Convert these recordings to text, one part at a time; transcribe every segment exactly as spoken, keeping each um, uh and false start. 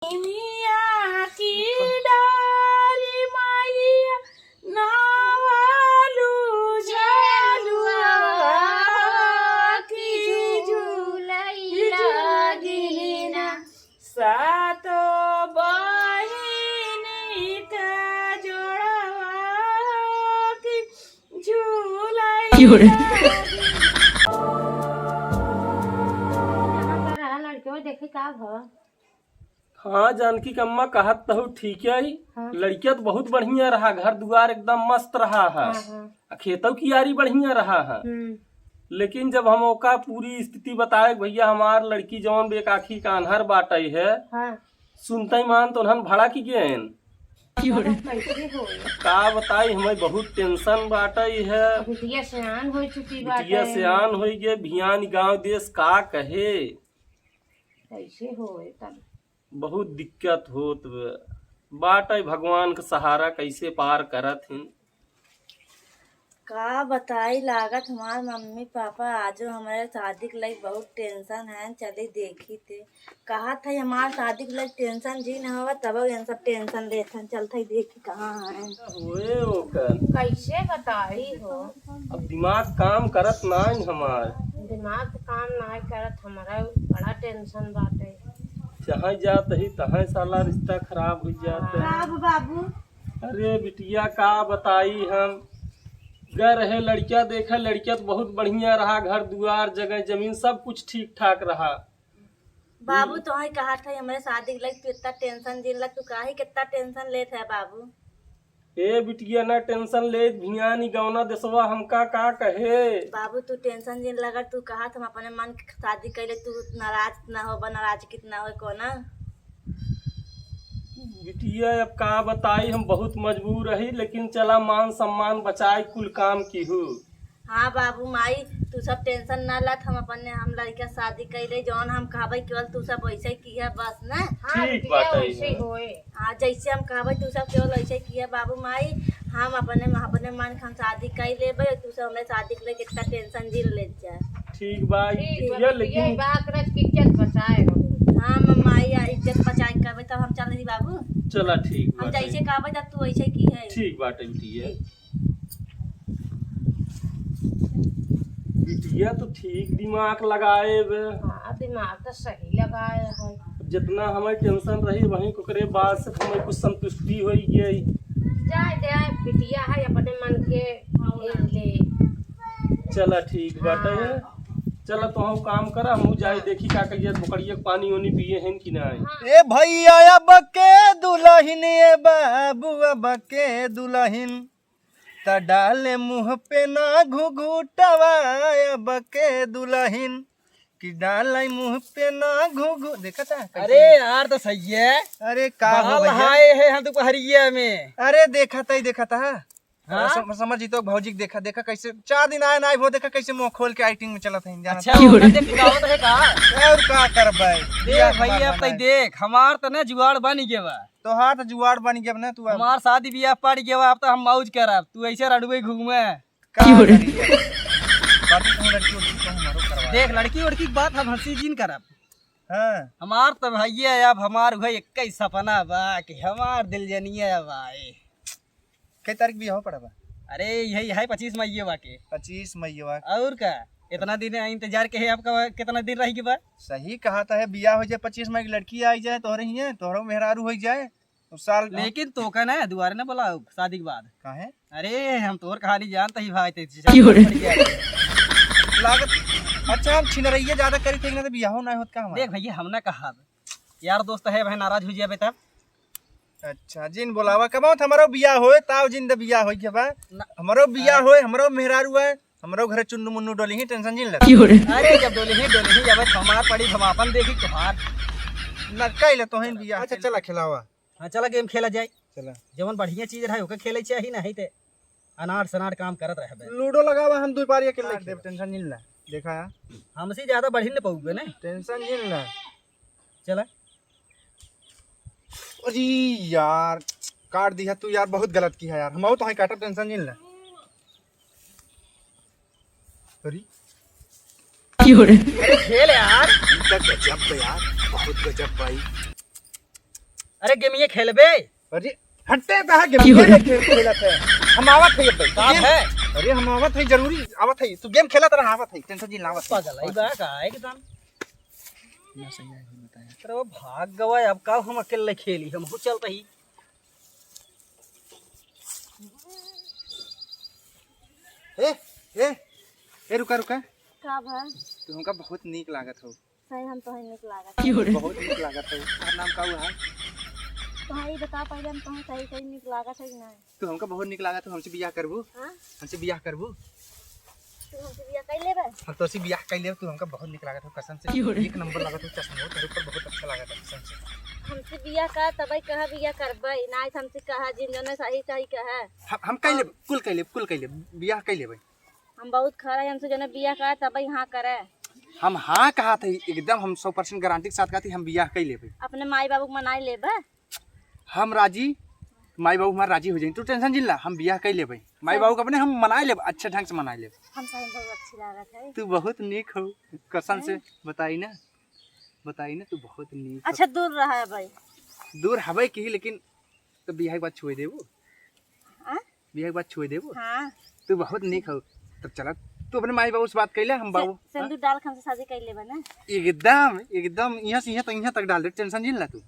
निमिया की डारी मैया नवालू झलुआ की झूलैया गिनना। सातो बहिनी का जोड़वा की झूलैया। लड़कियों देखे का भवा। हाँ जानकी कम्मा, कहत तहु ठीक है। हाँ। लड़किया तो बहुत बढ़िया रहा, घर दुआर एकदम मस्त रहा है। हाँ, हाँ। आ खेतौ कियारी बढ़िया रहा है। हम्म। लेकिन जब हम ओका पूरी स्थिति बताए कि भैया हमार लड़की जौन बेकाखी कान्हर बाटै है, हाँ। सुनतै मान तो उन्हन भड़क गएन। कैसे होई? का बताई, हमें बहुत tension बाटै है। बिटिया सियान हो चुकी बाटै। बिटिया सियान होइ गए, भियान गाँव देश का कहे। कैसे होई तब? बहुत दिक्कत होत बा। बाटै भगवान का सहारा, कैसे पार करत हैं। का बताई, लागत हमार मम्मी पापा आजो हमरे शादी के लइके बहुत tension हैं। चली देखी ते, कहत है हमार शादी के लइके tension जिन हवा, तब ये सब tension लेत हैं। चलत है देखी कहाँ हैं। ओए ओकर। कैसे बताई हो? अब दिमाग काम करत नाहीं हमार। दिमाग तो काम नाहीं करत, हमरा बड़ा tension बाटै। जहाँ जात ही तहाँ साला रिश्ता खराब होइ जात है। का हो बाबू? अरे बिटिया का बताई हम, गए रहे लड़किया देखे, लड़किया तो बहुत बढ़िया रहा, घर दुआर जगह जमीन सब कुछ ठीक ठाक रहा। बाबू तोहई कहत है हमरे शादी के लइके तू इतना tension जिन ला, तू काहे कितना tension लेत है बाबू? ए बिटिया ना tension लेत, भियानी गौना देसवा हमका का कहे। बाबू तू tension जिन ला, अगर तू कहत हम अपने मन के शादी कैले, तू नाराज ना होबा, नाराज कितना होए कोना। बिटिया अब का बताई, हम बहुत मजबूर रही, लेकिन चला मान सम्मान बचाए कुल काम किहू। हाँ बाबू माई, तू सब tension ना लत, हम अपने हम लड़का शादी कैले, जौन हम कहबै केवल तू सब वैसे किहे बस ना। हाँ, ठीक बिटिया, बात है वैसे ही यार। होए। हाँ, जैसे हम कहबै तू सब केवल वैसे किहे बाबू माई, हम अपने अपने मन के हम शादी कर लेबै, तू सब हमरे शादी के लेके इतना tension जिन लेत जा। ठीक बा, ठीक बा, बिटिया, बिटिया, लेकिन बाप रच के इज्जत बचाए रहो। हाँ, हम माई आ इज्जत बचाए के करबै, तब हम चल रही बाबू। चला, ठीक हम बाटे। जैसे कहबै तब तू वैसे किहे। ठीक बाटे बिटिया। ठीक। बिटिया तो ठीक दिमाग लगाए बे। हाँ, दिमाग तो सही लगाए है। अब जितना हमें tension रही, वहीं ओकरे बाद से हमें कुछ संतुष्टि होई गई। जाए दे, बिटिया है, अपने मन के झेल ले। चला ठीक बाटे। हाँ। चला तो हम काम करा, हम जाए हाँ। देखी का कहिए, बोकड़िया के पानी ओनी पिए हैं कि ना। हाँ। ए भैया अब के दुलहिन, ए बाबू अब के दुलहिन, त डाले मुँह पे ना घुघुटवा अब के दुलहिन, कि डाले मुँह पे ना घुघु-, देखा था कैसे? अरे यार, तो सही है। अरे का हो बहल भैया? हाय है हम दोपहरिया में। अरे देखा था, देखा था। हाँ? सम-, समझ जीतो भौजी के देखा, देखा कैसे चार दिन आए ना आए, वो देखा कैसे मुँह खोल के acting में चलत हैं, जानत अच्छा, हैं? ओकर देख गावत है का? और का करबै? देख बियाह भैया, हमार तै बनाए। देख, हमार त ना जुगाड़ बन गया बा। तोहार त जुआड़ बन गया ना तू अब। हमार शादी बियाह पड़ गया, अब तो हम मौज करब, तू ऐसे रडुए घूमे। का करी? बाकी तुम लड़की उड़की तो हमारो करवा देख, दे। लड़की उड़की की बात हम हंसी जिन करब। हाँ। हमार तो भैया अब हमार उहे एक ही सपना बा कि हमार दिल जनिया अब आए। कै तारीख बियाह पड़ा बा? अरे यही है पच्चीस मई बा के। पच्चीस मई बा। और का? इतना दिन इंतजार के है आपका, कितना दिन रह गया बा? सही कहा था है, बियाह हो जाए, पच्चीस मई की लड़की आई जाए तोहरे हियाँ, तोहरो मेहरारू हो जाए। उस साल हम लेकिन तो का ना दुआरे ना बुलाओ शादी के बाद। काहे? अरे हम तोर कहानी जानता ही भाई, ते क्यों रे? लागत, अच्छा हम छिनरैया ज्यादा करी थे ना तो बियाहो ना होत का हमारा? देख भैया हम ना कहा यार दोस्त है भाई नाराज हो जाबे तब। अच्छा जिन बुलावा कमाओ तो हमारो बियाह होए ताव जिन द बियाह होई के बा। ना। हमारो बियाह हाँ। होए, हमारो मेहरारू है, हमारो घरे चुन्नू मुन्नू डोली ही tension जिन ले। क्यों रे? अरे जब डोली ही डोली ही जब हमार पड़ी हम आपन देखी तोहार। ना कैले तो है बियाह। अच्छा चला खिलावा। हाँ, चला game खेला जाए। चला। जवन बढ़िया चीज रहे, ओके खेले चाही, नहीं ते अनार सनार काम करत रहबे। लूडो लगावा, हम दू पारी अकेले काट देब, खेलब। Tension नहीं ला। देखा यार। हमसे ज्यादा बढ़ी न पाऊगे ना। Tension नहीं ला। चला। अरे यार, काट दिया तू यार, बहुत गलत किया यार। हम तो है काटब, tension नहीं ला। अरे। क्यों रे? अरे खेल यार। ई त गजब बा यार, बहुत गजब भाई। अरे गेमिये खेलबे? अरे हट्टे, कहाँ गेम खेल खेलत है? हम आवत है अब्बे। का गेम है? अरे हम आवत है, जरूरी आवत है। तू गेम खेलत रहा, आवत है, टेंशन जिन ला, आवत है। पागल है बा का एकदम? ना सही है, बताया। अरे वो भाग गवा, अब का हम अकेले खेली, हम हो चल रही। ए, ए, ए, रुका, रुका। का भा? तू हमका बहुत नीक लागत हो। सही, हम तोहे नीक लागत हो। बहुत नीक लागत हो। तोहर नाम का हुआ है? तोहे ई बता पहिले, हम तोहे सही, सही नीक लागत है कि नहीं? तू हमका बहुत नीक लागत हो, हमसे बियाह करबू? हाँ? हमसे बियाह करबू? तू हमसे बियाह कर लेबे? हम तोसे बियाह कर लेब, तू हमका बहुत नीक लागत हो, कसम से। एक नंबर लागत हो, चश्मा तोहरे ऊपर बहुत अच्छा लागत है, कसम से। हमसे बियाह कर, तबे कहा बियाह करबे, नहीं तो हमसे कहा, जिन जने सही, सही कहा। हम, हम कर लेब, कुल कर लेब, कुल कर लेब, बियाह कर लेबे। हम बहुत खरा है, हमसे जने बियाह करा तब हाँ करे। हम हाँ कहा थे, एकदम हम सौ परसेंट गारंटी के साथ कहा थे, हम बियाह कर लेबे। अपने माई बाबू के मनाई लेबे। हम राजी, माई बाबू हमारे राजी हो जाए, तू टेंशन जिन ला, हम बियाह कर लेबे। माई बाबू के अपने हम मनाई लेबे, अच्छे ढंग से मनाई लेबे। हम सब बहुत अच्छी लागत है। तू बहुत नीक हो, कसम से। हैं? बताई ना, बताई ना, तू बहुत नीक हो। अच्छा, दूर रहा है भाई। दूर हवे की, लेकिन तो बियाह के बाद छोड़ देबू। हाँ? बियाह के बाद छोड़ देबू? हाँ। तू बहुत नीक हो। तब चला, तू अपने माई बाबू से बात कर ले, हम से-, बाबू, हाँ? सिंदूर डाल के हमसे शादी कर लेबे ना? एकदम, एकदम, यहाँ से यहाँ तक, यहाँ तक डाल दे, टेंशन जिन ला तू।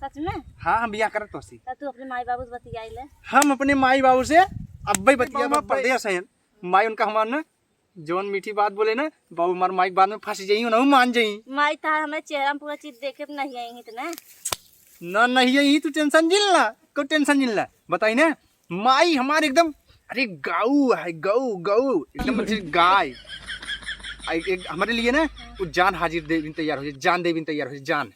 सच में? हाँ, हम बियाह करत तोसी। तब तू अपने माई बाबू से बतियाई ले। हम अपने माई बाबू से अब्बे बतिया, बाबू परदेस हैं। माई उनका हमार ना, जौन मीठी बात बोले ना, बाबू हमार माई के बाद में फंस जाई, ना मान जाई। माई तार हमें चेहरा में पूरा चीज देखे नहीं आई इतना। ना, नहीं आई, तू टेंशन जिन ला, को टेंशन जिन ला। बताई ना, माई हमार एकदम, अरे गऊ है, गऊ, गऊ, एकदम अच्छी गाय। आ, एक, एक हमारे लिए ना, वो जान हाजिर दे बिन तैयार हो जाए, जान दे बिन तैयार हो जाए, जान।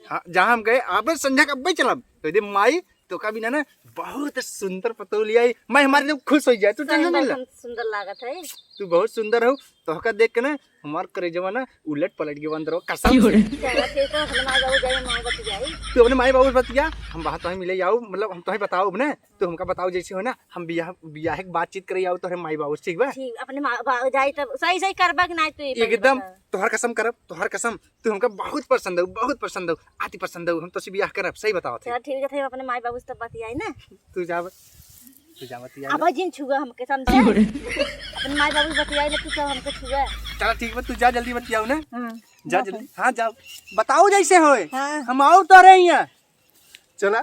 हाँ, जहाँ हम गए, अब संझा के अब्बे चलब, तो दे माई, तो का बिना ना, बहुत सुंदर पतोह लिया है। माई हमारे एकदम खुश हो जाए, तू सही टेंशन नहीं बात, ला। हम सुंदर लागत है। तू बहुत सुंदर हो, तोहका देख के ना, हमार करेजवा ना, उलट पलट गवा अंदर, कसम से। चला, ठीक है, अपने माई बाबू जाए, माँ बतियाई। तू अपने माई बाबू से बतिया, हम बाहर तोहे मिले आओ, मतलब, हम तोहे बताओ अपने, तो हमका बताओ जैसे हो ना, हम बियाह, बियाह के बातचीत करे आओ तोहरे माई बाबू से, ठीक बा? ठीक, अपने माँ बाबू जाई तब सही सही करबा कि नाई तू ही पहले एकदम बता। तोहर कसम करब, तोहर कसम, तू हमका बहुत पसंद हो, बहुत पसंद हो, अति पसंद हो, हम तोसे बियाह करब, सही बताओ थे। चल ठीक है, हम अपने माई बाबू से तब बतियाई ना। तू जा, तू जा बतिया। अब जिन छुआ हमके समझे। अपने माई बाबू से बतियाई ना, तू सब हमके छुआ। चला ठीक बा, तू जा जल्दी बतियाओ ना। हाँ, जा जा जल्दी, फिर। हाँ जाओ, बताओ जैसे होए। हाँ। हम आओ तो रहे हैं। चला,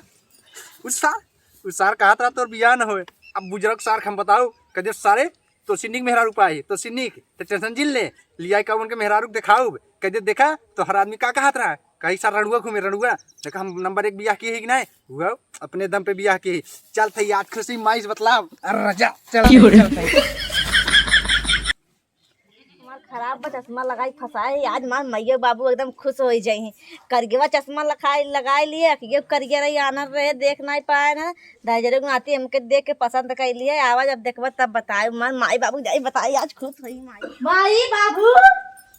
उस सार, उस सार कहत रहा तोर बियाह न होए। अब बुजुर्ग सार के हम बताओ, कह दे सारे, तोसे नीक मेहरारू पाई, तोसे नीक, तो टेंशन जिन ले, लिया का उनके मेहरारू के देखाऊ, कह दे देखा, तोहर आदमी का कहत रहा, कही सार रणुआ घूमे रणुआ, देखा हम नंबर एक बियाह किए ही कि नहीं, हुआ अपने दम पे बियाह किए, चल थे आज खुशी माई से बतलाव, अरे राजा, चल की हो रे? चल थे। हमार खराब बा, चश्मा लगाई फंसाए, आज हमार मइयो बाबू एकदम खुश होइ जाई। करियवा चश्मा लखाई, लगाई लिए, अखियो करिया रही, आनर रहे, देख नाई पाए ना। दहिजरे को नाती हमके देख के पसंद कर लिए। आवा जब देखबा तब बताए, हमार माई बाबू जाई बताई, आज खुश होई माई। माई बाबू,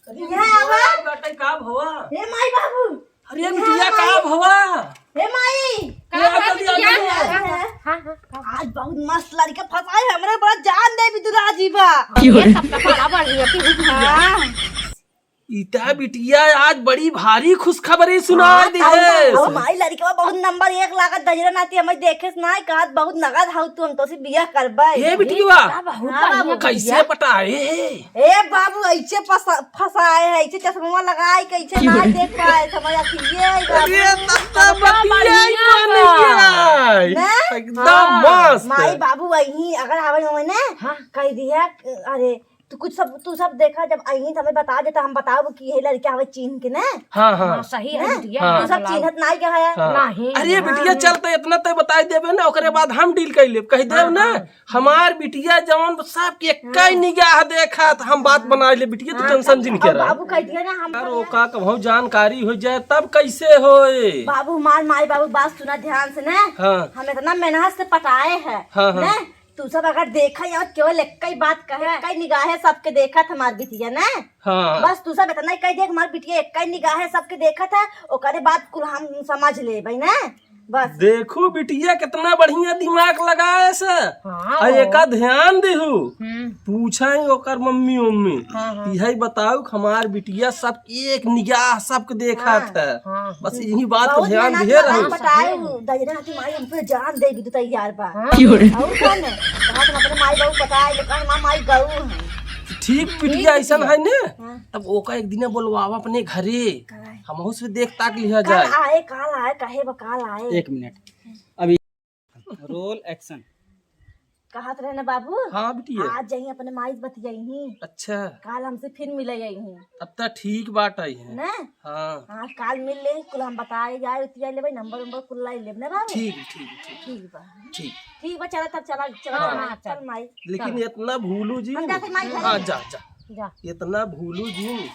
यहाँ आवा। बाटे का भवा? हे माई बाबू, अरे बिटिया, का भवा? हे माई! का ए, आ भवा जल्दी, आ बिटिया? जल्दी। हाँ, हाँ, हाँ। आज बहुत मस्त लड़का फंसाए, हमरे बड़ा जान दे भी दुराजी बा। की हो रे? ये सब तो बड़ा बढ़िया की हुई है। हाँ। इता बिटिया आज बड़ी भारी खुशखबरी सुनाई हाँ, दी है। अब माई लड़का बहुत नंबर एक लागत, दहिजरा नाती हमें देखे से नाई कहत बहुत नगद हऊ तू, हम तोसे बियाह करबे। ए बिटिया, का बहुत हाँ, बढ़िया बाबू। बिटिया। कैसे पटाए है? ए बाबू, ऐसे फंसा-, फंसाए है, ऐसे चश्मा लगाए, कैसे ना देख पाए, समझ आती है, बाबू। अरे, तब तो बतिया ही बा। बन गया। ना? एकदम हाँ, मस्त। माई बाबू वही, अगर आवे होए ना, हाँ। कह दिया, अरे, तू कुछ सब, तू सब देखा, जब आई तो हमें बता देता, हम बताओ कि ये लड़का हमें चीन्ह के ना। हाँ, हाँ। हाँ, सही है, हैं? बिटिया, हाँ। तू सब हाँ, चिन्हत नाई क्या है? हाँ। नहीं। अरे, हाँ। बिटिया, चल तो इतना तो बताई देबे ना, ओकरे बाद हम डील कर लेब, कह देब हाँ, ना। हाँ। हमार बिटिया जवन सबके एक्कै हाँ। निगाह देखत, हम बात हाँ। बनाइ ले बिटिया, तू हाँ, टेंशन जिन अब करा। बाबू कह दिया ना हम यार, ओका कहूँ जानकारी होइ जाए तब कैसे होए? बाबू हमार माई बाबू बात सुना ध्यान से ना। हाँ। हम इतना मेहनत से पटाए हैं, हाँ, हाँ। ना? तू सब अगर देखा या केवल एक्कै बात कहे, एक्कै निगाह है सबके देखत हमार बिटिया ना। हाँ। बस तू सब इतना ही कह दे, हमार बिटिया एक्कै निगाह है सबके देखत है, ओकरे बाद कुल हम समझ लेबै ना। बस। देखू बिटिया कितना बढ़िया दिमाग लगाए से। हाँ, और हो। एका ध्यान देहू। हम्म। पूछा ही ओकर मम्मी उम्मी। हाँ, हाँ। यही बताऊ कि हमार बिटिया सब एक निगाह सबके देखत हाँ, है। हाँ। बस यही बात को बहुत ध्यान मेहनत दिए लगा रहू। बताए हूँ, दहिना की माई हम पे जान दे भी तो तैयार बा। हाँ। क्यों रे? और कौन है? कहा तुम अपने माई बाबू बताए, लेकिन माँ माई गऊ है। ठीक बिटिया ठीक ऐसा बिटिया। है ने? हाँ। तब ओका एक दिन बोलवावा अपने घरे। कराए। हमहू से देख ताक लिहा काल जाए। आए, काल आए, काहे बा काल आए। एक मिनट, अभी रोल एक्शन। कहत रहे ना बाबू, हाँ बिटिया। आज जाई अपने माई से बतियाई ही। अच्छा। काल हमसे फिर मिले आई ही। अब त ठीक बात आई है। ना? हाँ। हाँ, काल मिल ले, कुल हम बताए जाए, उतिया लेबे, नंबर उम्बर कुल लाई लेब ना बाबू। ठीक, ठीक, ठीक। ठीक बा। ठीक। ठीक बा, चला तब चला, चला, हाँ। चला, हाँ, चल चल। माई। लेकिन चल। इतना भूलू जी। हम जाते माई घरे। हाँ, जा, जा। जा। इतना भूलू जी।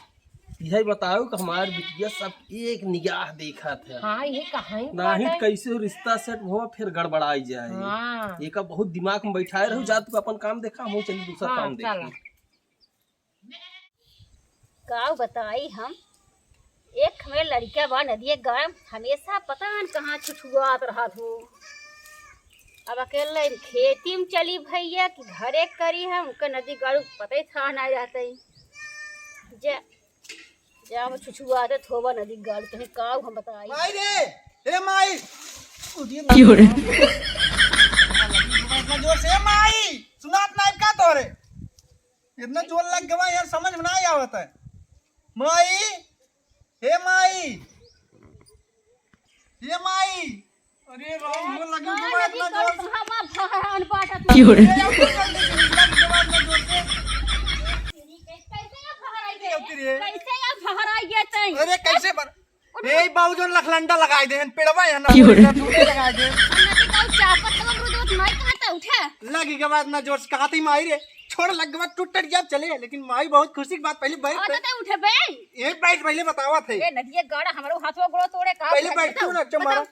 यही बताऊ कि हमार बिटिया सब एक निगाह देखत है। हाँ, ये कहाँ ही नहीं बात है। कैसे रिश्ता सेट हुआ फिर गड़बड़ाई जाए। हाँ। एका बहुत दिमाग में बैठाए रहू, जा तू अपन काम देखा, हम चली दूसरा हाँ, काम चला। देखी। का बताई हम, एक हमारे लड़का बा नदिया गाँव, हमेशा पता न कहाँ छुछुआत रहत हो। अब अकेले खेती में चली भैया कि घरे करी है, उनका नदी गाड़ू पता ही था नहीं रहते। जा, जा, वो छुछुआते थोबा नदी गाड़ू, तनी काऊ हम बताई। माई रे, ए माई। उदिए क्यों रे? इतना जोर से, ए माई, सुनात नाई का तोरे? इतना जोर लग गवा यार, समझ में ना आवत है। माई, ए माई, ए माई। अरे राम, वो लगे का हुआ नदी इतना गाड़ू जोर से। कहाँ बा भगवान बाटा तू? क्यों रे? ए, अब तो जल्दी से निकल के बाहर ना जोर से। कैसे या फहराई गए? कैसे या फहराई गए तई? अरे कैसे बर-, उठ। ए बाबू जोन लखलंडा लगाई दे, पेड़वा है ना, क्यों रे? पेड़वा टूटे लगाई दे। नदी का चापत तो रोज रोज माई कहता उठे। लगी के बाद ना जोर से कहती माई रे, छोड़ लग के बाद टूट टट गया चले, लेकिन माई बहुत खुशी की बात पहले बैठ और पे। तो उठे बे। ये बैठ पहले बतावा थे। ए नदिया गाड़ा हमरो हाथवा गोड़ो तोड़े का पहले बैठ। क्यों ना चमारा।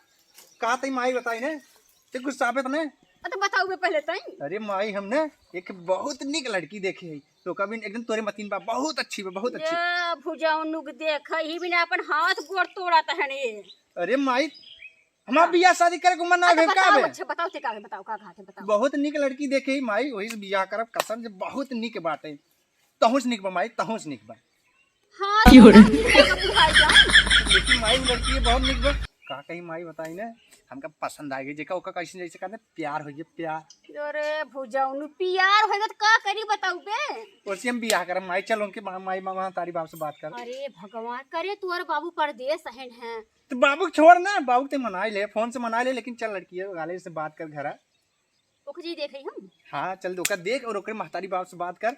कहा तई माई बताई ने, ते गुस्सा पे तने। अ, तो बताऊ बे पहले तई। अरे माई, हमने एक बहुत निक लड़की देखे है, तो कभी एकदम तोरे मतीन बा, बहुत अच्छी बा, बहुत अच्छी। या भुजाउनुक देख, ही बिना अपन हाथ गोड़ तोड़त हने। अरे माई, हमार हाँ। बियाह शादी करे के उम्र ना अ, तो भेल का बताओ, बे? अच्छा बताओ, ते का बे, बताओ, का कहा थे, बताओ। बहुत निक लड़की देखे ही माई, वही से बियाह करब, कसम से बहुत निक बाटे। तहुस निक बा माई, तहुस निक बा। हाँ, क्यों रे? तो का बुढ़ाई जाए? लेकिन माई, वो लड़की बहुत निक बा। का कही माई, बताई ना, हमका पसंद आ गई। जेका ओका कैसे जैसे कहते प्यार हो गया, प्यार। अरे भुजाउनु, प्यार हो गया तो का करी बताऊ बे? ओसे हम बियाह करब माई, चल उनके मा-, माई, मामा, तारी बाप से बात कर। अरे भगवान, करे तोर बाबू परदेस हन हैं। तो बाबू के छोड़ ना, बाबू के मनाई ले, फोन से मनाई ले, लेकिन चल लड़की है, गाले से बात कर घरा। ओके जी, देख रही हम। हाँ, चल ओका देख और ओकरे महतारी बाप से बात कर,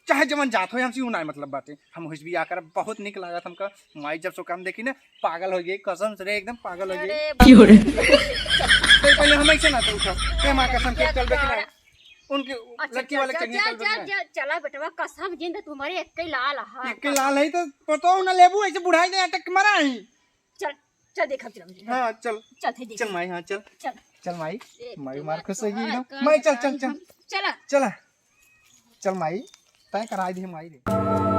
चाहे जवन जात हो, हमसे ऊ नाय मतलब बाटे। हम हुइस बियाह करब, बहुत निक लागत हमका। माई जब से ओका हम देखी ना, पागल हो गई, कसम से रे, एकदम पागल हो गई। अरे क्यों रे? तो पहले हम ऐसे ना तो उठो, ते माँ कसम के चल बेटी ना, उनके अच्छा, लड़की वाले चल, चढ़िए चल, चल चल, बेटी ना। चल, चला बेटवा, कसम जिंद तुम्हारे एक ही लाल हा। एक ही लाल है तो पतो ना लेबू, ऐसे बुढ़ाई दे अटक मरा ही। चल, चल देखब, चल, चल। हाँ, चल। चल, थे देख। चल माई, हाँ, चल। चल। चल माई, ए, माई तुम्हार मार खुश होगी एकदम। माई, चल, चल, चल। चला। चला। चल माई, तय कराई दे माई रे।